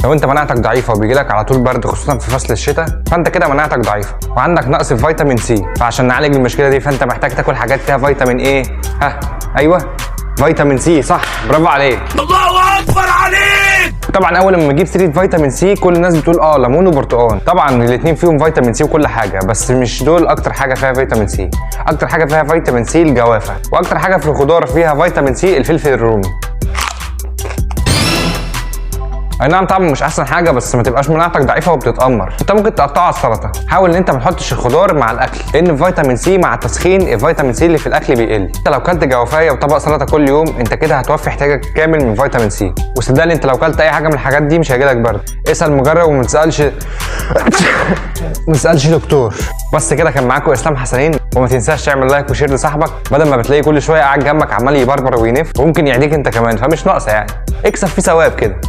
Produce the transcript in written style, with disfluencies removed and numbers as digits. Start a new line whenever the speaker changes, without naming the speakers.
لو انت مناعتك ضعيفة وبيجيلك على طول برد خصوصا في فصل الشتاء، فانت كده مناعتك ضعيفة وعندك نقص في فيتامين سي. فعشان نعالج المشكلة دي فانت محتاج تاكل حاجات فيها فيتامين ايه؟ ها ايوه، فيتامين سي، صح، برافو عليك.
الله اكبر عليك.
طبعا اول لما نجيب سيره فيتامين سي كل الناس بتقول ليمون وبرتقال. طبعا الاثنين فيهم فيتامين سي وكل حاجة، بس مش دول اكتر حاجة فيها فيتامين سي. اكتر حاجة فيها فيتامين سي الجوافه، واكتر حاجة في الخضار فيها فيتامين سي الفلفل الرومي. اي نعم طبعا مش احسن حاجة، بس ما تبقاش مناعتك ضعيفة وبتتامر. انت ممكن تقطعه على السلطة. حاول ان انت ما تحطش الخضار مع الاكل، لان فيتامين سي مع التسخين الفيتامين سي اللي في الاكل بيقل. انت لو كلت جوافايه وطبق سلطة كل يوم انت كده هتوفي احتياجك كامل من فيتامين سي. وصدقني انت لو كلت اي حاجة من الحاجات دي مش هيجيلك برد. اسال مجرب وما تسالش ما تسالش دكتور. بس كده، كان معاكم اسلام حسنين، وما تنساش تعمل like و share لصاحبك بدل ما بتلاقيه كل شوية قاعد جنبك عمال يبربر وينف وممكن يعديك انت كمان، فمش ناقصه يعني. اكسب فيه ثواب كده.